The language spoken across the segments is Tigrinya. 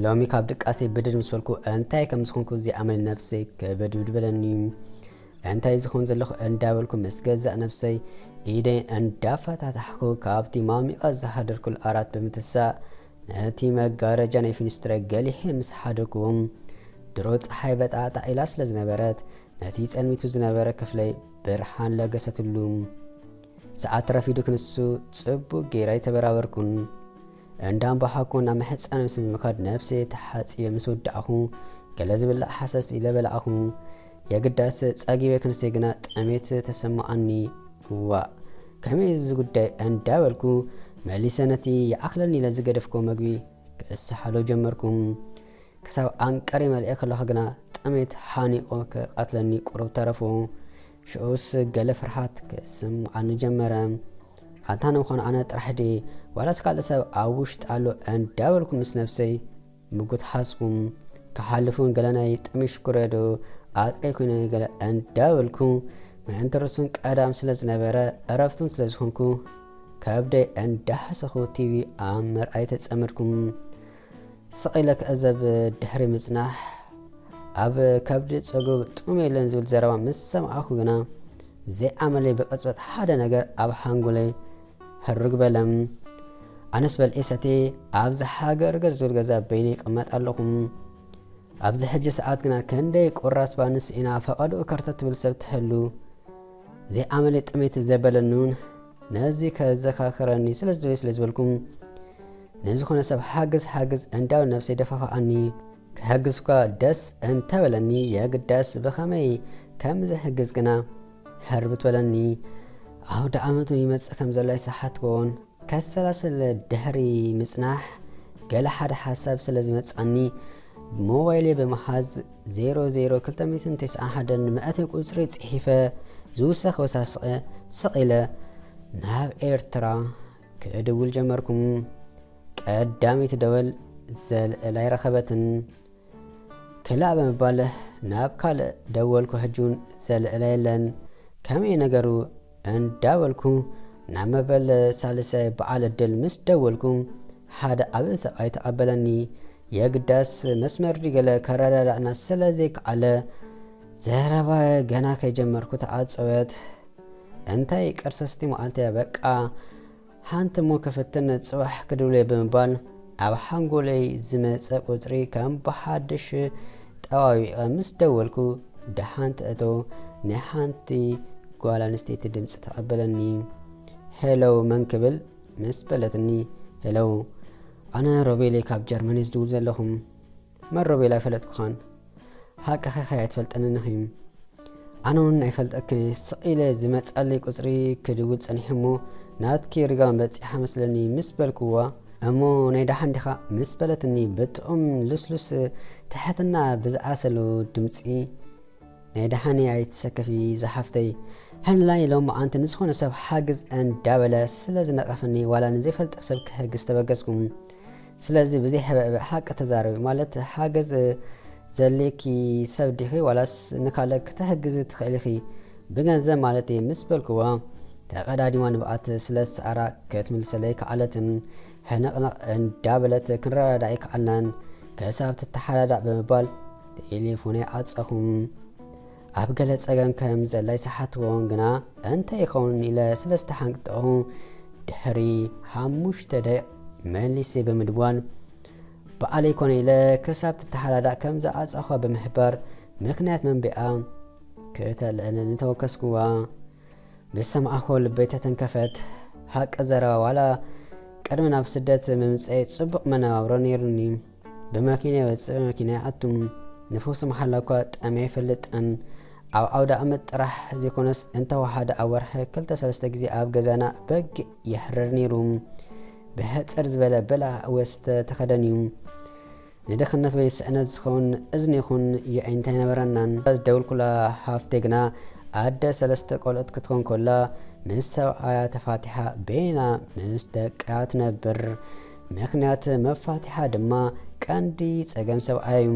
ሎሚ ካብ ድቃሰይ ብድድ ምስ በልኩ እንታይ ከም ዝኾንኩ ዘይኣምን ነብሰይ ክብድብድ በለኒ። እንታይ ዝኾን ዘለኹ እንዳበልኩ ምስ ገዛእ ነብሰይ ኢደይ እንዳፈታታሕኩ ካብቲ ማሚቐ ዝሃደርኩሉ ዓራት ብምትሳእ ነቲ መጋረጃ ናይ ፊኒስትረ ገሊሐ ምስ ሓደርኩ ድሮ ፀሓይ በጣጣ ኢላ ስለ ዝነበረት ነቲ ጸልሚቱ ዝነበረ ክፍለይ ብርሃን ለገሰትሉ። ሰዓት ረፊዱ ክንሱ ጽቡቕ ጌራ ኣይተበራበርኩን። እንዳንባሃኩ ናብ መሕጸኒ ምስ ምኻድ ነብሰይ ተሓጺበ ምስ ወዳእኹ ገለ ዝብላዕ ሃሰስ ኢለ በላዕኹ። የግዳስ ጸጊበ ክንሰይ ግና ጥሜት ተሰማዓኒ። ዋእ ከመይ እዚ ጉዳይ እንዳበልኩ መሊሰ ነቲ ይኣኽለኒ ኢለ ዝገደፍኩዎ መግቢ ክስሓሎ ጀመርኩ። ክሳብ ኣንቀሪ መሊኤ ከለኹ ግና ጥሜት ሓኒቑ ክቐትለኒ ቁሩብ ተረፉ። ሽዑስ ገለ ፍርሃት ክስምዓኒ ጀመረ። ኣንታ ንምዃኑ ኣነ ጥራሕ ድየ ዋላስ ካልእ ሰብ ኣብ ውሽጢ ኣሎ እንዳበልኩ ምስ ነብሰይ ምጉት ሓዝኩ። ክሓልፍ እውን ገለ ናይ ጥሜት ሽኮርያ ዶ ኣጥሬ ኮይነ ገለ እንዳበልኩ ምእንቲ ርእሱን ቀዳም ስለ ዝነበረ ዕረፍቱን ስለ ዝኾንኩ ከብደይ እንዳሓሰኹ ቲቪ ኣብ ምርኣይ ተጸመድኩ። ስቕ ኢለ ክዕዘብ ድሕሪ ምጽናሕ ኣብ ከብዲ ጸጉብ ጥም የለን ዝብል ዘረባ ምስ ሰማዕኹ ግና ዘይኣመለይ ብቕጽበት ሓደ ነገር ኣብ ሓንጎለይ ህርግ በለ። ኣነስ በልዒ ሰትየ ኣብዚ ሃገርገር ዝብል ገዛ በይነይ ይቕመጥ ኣለኹ። ኣብዚ ሕጂ ሰዓት ግና ክንደይ ቁራስ ባኒ ስኢና ፈቐድኡ ከርተት ትብል ሰብ ትህሉ። ዘይኣመለይ ጥሜት ዘበለኒ እውን ነዚ ከዘኻኽረኒ ስለ ዝደልየ ስለ ዝበልኩ ንዝኾነ ሰብ ሓግዝ ሓግዝ እንዳበለ ነብሰይ ደፋፍኣኒ። ክሕግዝኳ ደስ እንተበለኒ የግዳስ ብኸመይ ከም ዝሕግዝ ግና ህርብት በለኒ። ኣውደ ዓመቱ ይመጽእ ከም ዘሎ ኣይሰሓትኩዎን። ከሰላስል ድሕሪ ምጽናሕ ገለ ሓደ ሓሳብ ስለ ዝመጻኒ ሞባይለይ ብምሓዝ ዜሮ ዜሮ ክልተ ሚእትን ተስዓን ሓደን መእተዊ ቁጽሪ ጽሒፈ ዝውሰኽ ወሳስቐ ስቕ ኢለ ናብ ኤርትራ ክድውል ጀመርኩ። ቀዳመይቲ ደወል ዘልዕላ ኣይረኸበትን። ክላእ ብምባል ናብ ካልእ ደወልኩ። ሕጂ እውን ዘልዕላ የለን። ከመይ ነገሩ እንዳበልኩ ናብ መበል ሳልሳይ በዓል ዕድል ምስ ደወልኩ ሓደ ዓብዪ ሰብኣይ ተቐበለኒ። የግዳስ መስመር ድዩ ገለ ከረዳዳእና ስለ ዘይከኣለ ዘረባ ገና ከይጀመርኩ ተዓጸወት። እንታይ ቅርስስቲ መዓልቲ እያ በቃ። ሓንቲ እሞ ክፍትን ጽባሕ ክድውል እየ ብምባል ኣብ ሓንጎለይ ዝመጸ ቁጽሪ ከም ብሓድሽ ጠዋዊቐ ምስ ደወልኩ ደሓን ትእቶ ናይ ሓንቲ ጓል ኣንስተይቲ ድምጺ ተቐበለኒ። ሄሎ መን ክብል ምስ በለትኒ፣ ሄሎ ኣነ ሮቤል እየ ካብ ጀርመን እየ ዝድውል ዘለኹ። መን ሮቤል ኣይፈለጥኩኻን። ሓቅኺ ከ ኣይትፈልጠንን ኢኺ። ኣነ እውን ኣይፈልጠክን እየ። ስቕ ኢለ ዝመጸለይ ቁጽሪ ክድውል ጸኒሑ እሞ ናትኪ ርጋን በጺሓ መስለኒ ምስ በልክዋ እሞ ናይ ደሓን ዲኻ ምስ በለትኒ ብጥዑም ልስሉስ ትሕትና ብዝዓሰሎ ድምጺ ናይ ደሓን እየ ኣይትሰከፊ ዝሓፍተይ። ሕንላይ ሎሚ ኣንቲ ንዝኾነ ሰብ ሓግዝ እንዳበለ ስለ ዝነቐፈኒ ዋላ ንዘይፈልጦ ሰብ ክሕግዝ ተበገስኩ። ስለዚ ብዘይ ሕብዕብዕ ሓቂ ተዛረቢ ማለት ሓገዝ ዘድልየኪ ሰብ ዲኺ ዋላስ ንካልእ ክትሕግዚ ትኽእሊ ኢኺ ብገንዘብ ማለት እየ ምስ በልክዋ ተቐዳዲማ ንብዓት ስለ ዝሰኣራ ክትምልሰለይ ከኣለትን ሕንቕንቕ እንዳበለት ክንረዳዳእ ኣይከኣልናን ክሳብ ትተሓዳዳእ ብምባል ቴሌፎነይ ዓጸኹ። ኣብ ገለ ጸገም ከም ዘላ ይሰሓትዎን ግና እንታይ ይኸውን ኢለ ስለ ዝተሓንቀቕኩ ድሕሪ ሓሙሽተ ደቂቕ መሊሰ ብምድዋል በዓለይ ኮነ ኢለ ክሳብ ትተሓዳዳእ ከም ዝዓጸኹዋ ብምሕባር ምኽንያት መንቢዓ ክተልዕለኒ ተወከስኩዋ። ምስ ሰማዕኹ ልበይ ተተንከፈት። ሓቂ ዘረባ ዋላ ቅድሚ ናብ ስደት ምምፀይ ፅቡቕ መነባብሮ ነይሩኒ። ብመኪና ይወፅእ ብመኪና ይኣቱ። ንፈውሲ መሓላ እኳ ጠምየ ኣይፈልጥን። ኣብ ዓውደ ዓመት ጥራሕ ዘይኮነስ እንተወሓደ ኣብ ወርሒ ክልተ ሰለስተ ግዜ ኣብ ገዛና በጊዕ የሕርር ነይሩ። ብሕፅር ዝበለ ብልዓ ወስተ ተኸደን እዩ። ንድኽነት ወይ ስእነት ዝኸውን እዝኒ ይኹን የዒንታ ኣይነበረናን። ዝደወልኩላ ሃፍተይ ግና ኣደ ሰለስተ ቆልዑት ክትኮን ከላ ምስ ሰብኣያ ተፋቲሓ በይና ምስ ደቃ ትነብር። ምኽንያት መፋቲሓ ድማ ቀንዲ ጸገም ሰብኣያ እዩ።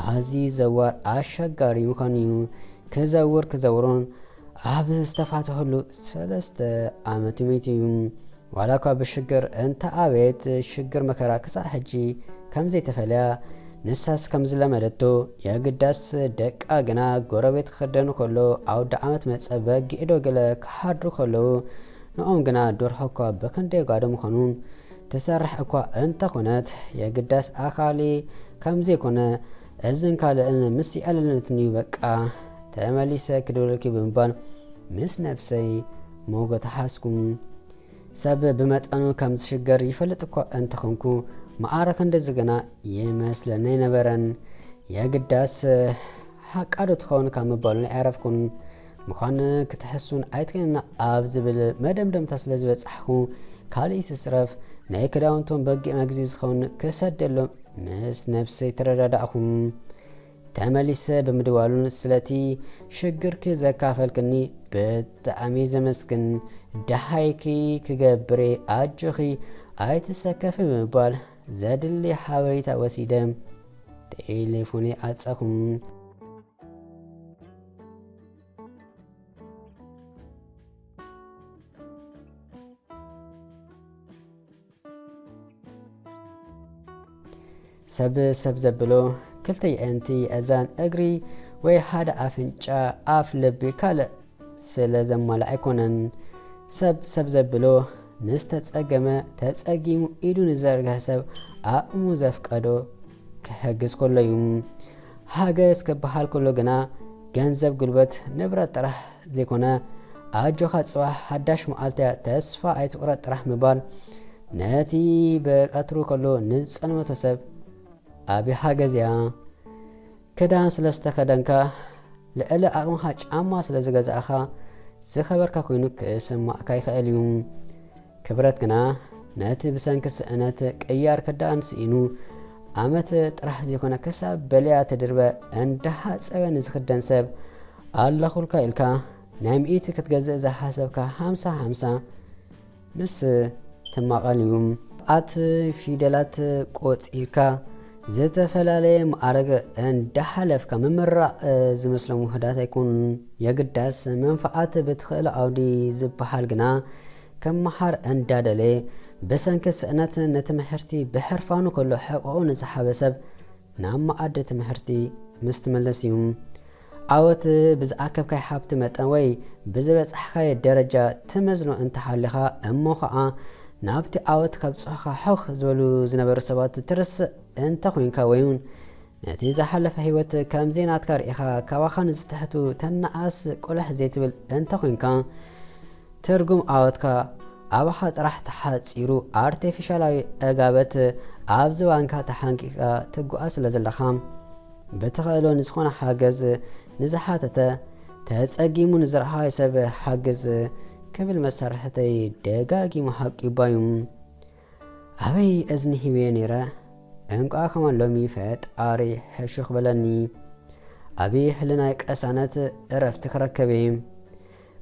ኣዝዩ ዘዋር ኣሸጋሪ ምዃኑ እዩ። ክዘውር ክዘውሮን ኣብ ዝተፋትሐሉ ሰለስተ ዓመት ሚእቲ እዩ። ዋላ እኳ ብሽግር እንተ ኣበየት ሽግር መከራ ክሳዕ ሕጂ ከም ዘይተፈልያ፣ ንሳስ ከም ዝለመደቶ፣ የግዳስ ደቃ ግና ጎረቤት ክኽደኑ ከሎ፣ ኣውደ ዓመት መጸ በጊዕ ዶ ገለ ክሓድሩ ከለዉ፣ ንኦም ግና ደርሆ እኳ ብኽንደይ ጓዶ ምዃኑን ትሰርሕ እኳ እንተኾነት፣ የግዳስ ኣኻሊ ከም ዘይኮነ፣ እዝን ካልእን ምስ ይኣለለትኒ በቃ ተመሊሰ ክድውለልኪ ብምባል ምስ ነብሰይ ሞጎ ተሓዝኩ። ሰብ ብመጠኑ ከም ዝሽገር ይፈልጥ እኳ እንተኾንኩ፣ ማዕረ ክንድዚ ግና ይመስለኒ ኣይነበረን። የግዳስ ሓቃ ዶ ትኸውን ካብ ምባሉን ኣይዓረፍኩን። ምዃን ክትሕሱን ኣይትኽእልን ኣብ ዝብል መደምደምታ ስለ ዝበጻሕኩ፣ ካልእ ይትረፍ ናይ ክዳውንቶም በጊዕ መግዚ ዝኸውን ክሰደሎም ምስ ነብሰይ ተረዳዳእኹ። ተመሊሰ ብምድዋሉን ስለቲ ሽግርኪ ዘካፈልክኒ ብጣዕሚ ዘመስግን። ደሃይኪ ክገብር እየ፣ ኣጆኺ ኣይትሰከፊ ብምባል ዘድሊ ሓበሬታ ወሲደ ቴሌፎነይ ዓጸኹ። ሰብ ሰብ ዘብሎ ክልተ የእንቲ፣ እዛን እግሪ ወይ ሓደ ኣፍንጫ፣ ኣፍ፣ ልቢ፣ ካልእ ስለ ዘማልእ ኣይኮነን። ሰብ ሰብ ዘብሎ ንዝተጸገመ፣ ተጸጊሙ ኢዱ ንዝዘርግሐ ሰብ ዓቕሙ ዘፍቀዶ ክሕግዝ ከሎ እዩ። ሓገዝ ክበሃል ከሎ ግና ገንዘብ፣ ጉልበት፣ ንብረት ጥራሕ ዘይኮነ፣ ኣጆኻ ጽባሕ ሓዳሽ መዓልቲ እያ፣ ተስፋ ኣይትቑረጽ ጥራሕ ምባል፣ ነቲ ብቐትሩ ከሎ ንዝጸልመቶ ሰብ ዓቢ ሓገዝ እያ። ክዳን ስለ ዝተኸደንካ፣ ልዕሊ ዓቕምኻ ጫማ ስለ ዝገዛእኻ፣ ዝኸበርካ ኮይኑ ክስማዕካ ይኽእል እዩ። ክብረት ግና ነቲ ብሰንኪ ስእነት ቅያር ክዳን ስኢኑ፣ ዓመት ጥራሕ ዘይኮነ ክሳብ በልያ ትድርበ እንዳሓጸበ ንዝኽደን ሰብ፣ ኣለኹልካ ኢልካ ናይ ሚእቲ ክትገዝእ ዝሓሰብካ ሓምሳ ሓምሳ ምስ ትማቐል እዩ። ኣት ፊደላት ቆጺርካ ዝተፈላለየ መኣረግ እንዳሓለፍካ ምምራቕ ዝመስሎም ውሑዳት ኣይኮኑን። የግዳስ መንፍዓት ብትኽእሎ ዓውዲ ዝበሃል ግና ክመሃር እንዳደለየ ብሰንኪ ስእነት ንትምህርቲ ብሕርፋኑ ከሎ ሕቕኡ ንዝሓበ ሰብ ናብ መኣዲ ትምህርቲ ምስ ትምለስ እዩ። ዓወት ብዝኣከብካዮ ሃብቲ መጠን ወይ ብዝበጻሕካዮ ደረጃ ትመዝኖ እንተሃሊኻ እሞ ኸኣ ናብቲ ዓወት ከብጽሑኻ ሕኽ ዝበሉ ዝነበሩ ሰባት ትርስዕ እንተኾይንካ ወይ እውን ነቲ ዝሓለፈ ህይወት ከም ዘይናትካ ርኢኻ ካባኻ ንዝትሕቱ ተነኣስ ቁልሕ ዘይትብል እንተኾይንካ ትርጉም ዓወትካ ኣባኻ ጥራሕ ተሓጺሩ ኣርቴፊሻላዊ ዕጋበት ኣብ ዝባንካ ተሓንቂቕካ ትጓዓዝ ስለ ዘለኻ፣ ብትኽእሎ ንዝኾነ ሓገዝ ንዝሓተተ፣ ተጸጊሙ ንዝረኣኻዮ ሰብ ሓግዝ ክብል መሳርሕተይ ደጋጊሙ ሓቂባ እዩ። ኣበይ እዝኒ ሂበዮ ነይረ? እንቋዕ ከማን ሎሚ ፈጣሪ ሕሹኽ በለኒ። ኣብ ህልናይ ቅሳነት ዕረፍቲ ክረክብ እየ።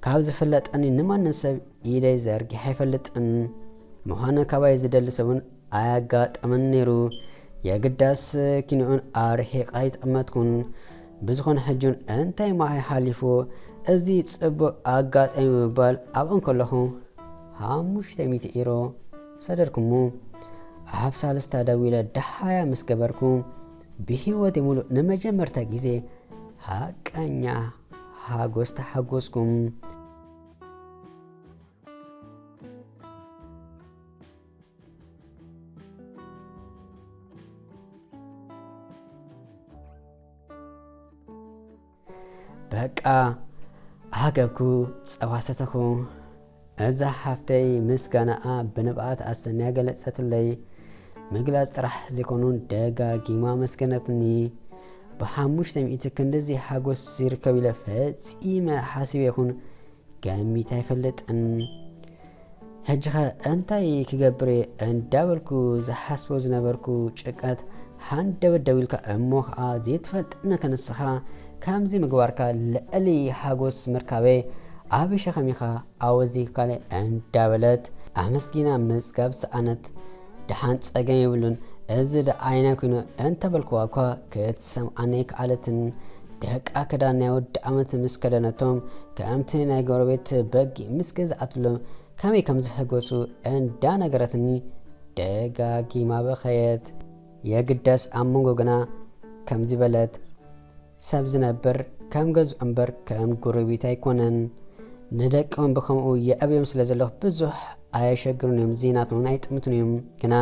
ካብ ዝፍለጠኒ ንማንም ሰብ ኢደይ ዘርጊሐ ኣይፈልጥን። ምዃነ ካባይ ዝደሊ ሰብን ኣያጋጠመን ነይሩ። የግዳስ ኪንኡን ኣርሒቐ ኣይጠመትኩን። ብዝኾነ ሕጂ እውን እንታይ መዓይ ሓሊፉ፣ እዚ ጽቡቕ ኣጋጣሚ ብምባል ኣብኡ እንከለኹ፣ ሓሙሽተ ሚእቲ ኢሮ ሰደድኩሞ። ኣብ ሳልስታ ደዊለ ደሃያ ምስ ገበርኩ፣ ብህይወተይ ሙሉእ ንመጀመርታ ግዜ ሓቀኛ ሓጎስ ተሓጎስኩ። በቃ ዓገብኩ፣ ጸባ ሰተኹ። እዛ ሓፍተይ ምስጋናኣ ብንብዓት ኣሰንያ ገለጸትለይ። ምግላጽ ጥራሕ ዘይኮኑን ደጋጊማ ኣመስገነትኒ። ብሓሙሽተ ሚእቲ ክንድዚ ሓጎስ ይርከብ ኢለ ፈጺመ ሓሲበ ይኹን ገሚተ ኣይፈልጥን። ሕጂኸ እንታይ ክገብር እየ እንዳበልኩ ዝሓስቦ ዝነበርኩ ጭንቀት ሃንደበት ደው ኢልካ እሞ ኸኣ ዘይትፈልጠኒ ከንስኻ ከምዚ ምግባርካ ልዕሊ ሓጎስ ምርካበይ ዓቢ ሸኸም ኢኻ ኣወዚንካለይ እንዳበለት ኣመስጊና ምጽጋብ ሰኣነት። ደሓን ጸገም የብሉን፣ እዚ ደኣ ዓይና ኮይኑ እንተበልክዋ እኳ ክትሰምዓኒ ኣይከኣለትን። ደቃ ክዳን ናይ ወዲ ዓመት ምስ ከደነቶም ከምቲ ናይ ጎረቤት በጊዕ ምስ ገዝኣትሎም ከመይ ከም ዝሕጎሱ እንዳነገረትኒ ደጋጊማ በኸየት። የግዳስ ኣብ መንጎ ግና ከምዚ በለት፣ ሰብ ዝነብር ከም ገዝኡ እምበር ከም ጎረቤት ኣይኮነን። ንደቂ እውን ብከምኡ የዕብዮም ስለ ዘለኹ ብዙሕ ኣየሸግሩን እዮም፣ ዜናት እውን ኣይጥምቱን እዮም። ግና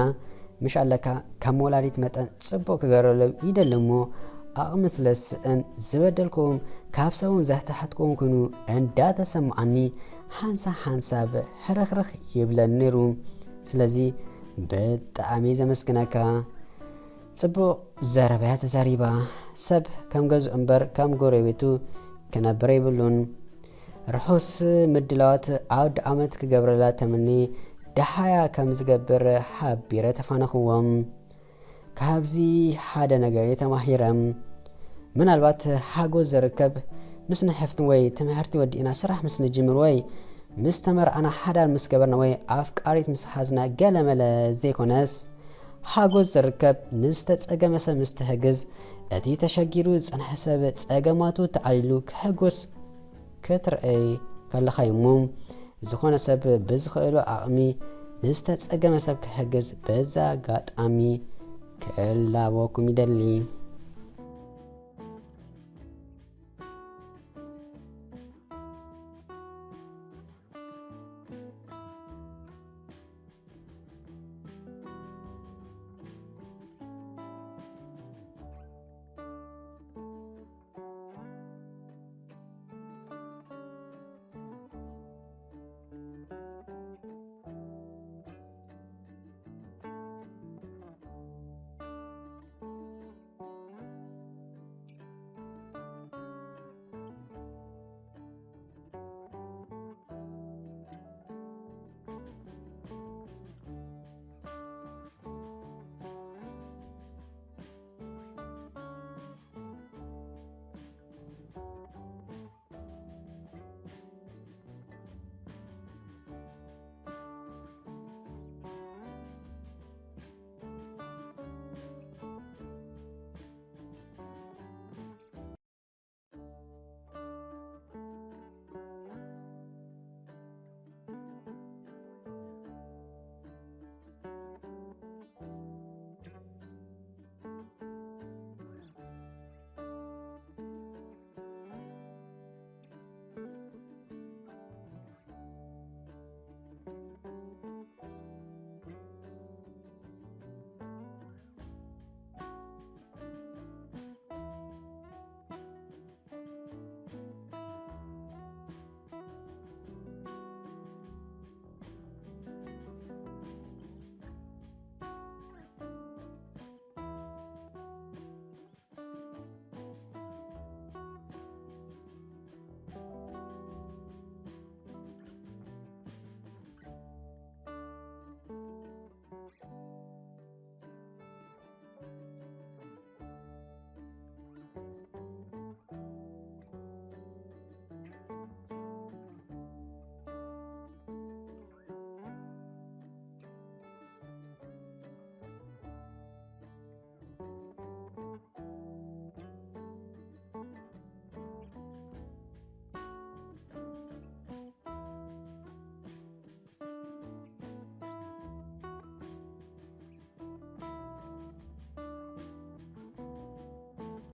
ምሽ ኣለካ ከም ወላዲት መጠን ጽቡቕ ክገረሎም ይደሊ እሞ፣ ኣቕሚ ስለ ዝስእን ዝበደልኩም ካብ ሰብን ዘሕተሓትኩም ኮይኑ እንዳተሰማዓኒ ሓንሳ ሓንሳብ ሕርኽርኽ ይብለኒ ነይሩ። ስለዚ ብጣዕሚ ዘመስግነካ። ጽቡቕ ዘረባያ ተዛሪባ። ሰብ ከም ገዝኡ እምበር ከም ጎረቤቱ ክነብር የብሉን። ርሑስ ምድላዋት ኣውደ ዓመት ክገብረላ ተምኒ ደሓያ ከም ዝገብር ሓቢረ ተፋነኽዎም። ካብዚ ሓደ ነገር እየ ተማሂረ። ምናልባት ሓጎስ ዝርከብ ምስ ንሕፍትን ወይ ትምህርቲ ወዲእና ስራሕ ምስ ንጅምር ወይ ምስ ተመርዓና ሓዳር ምስ ገበርና ወይ ኣፍቃሪት ምስ ሓዝና ገለመለ ዘይኮነስ፣ ሓጎስ ዝርከብ ንዝተጸገመ ሰብ ምስ ትሕግዝ፣ እቲ ተሸጊሩ ዝጸንሐ ሰብ ጸገማቱ ተዓሊሉ ክሕጎስ ክትረኣይ ከለኻ እዩ እሞ፣ ዝኾነ ሰብ ብዝኽእሎ ዓቕሚ ንዝተጸገመ ሰብ ክሕግዝ በዛ ኣጋጣሚ ክላበወኩም ይደሊ።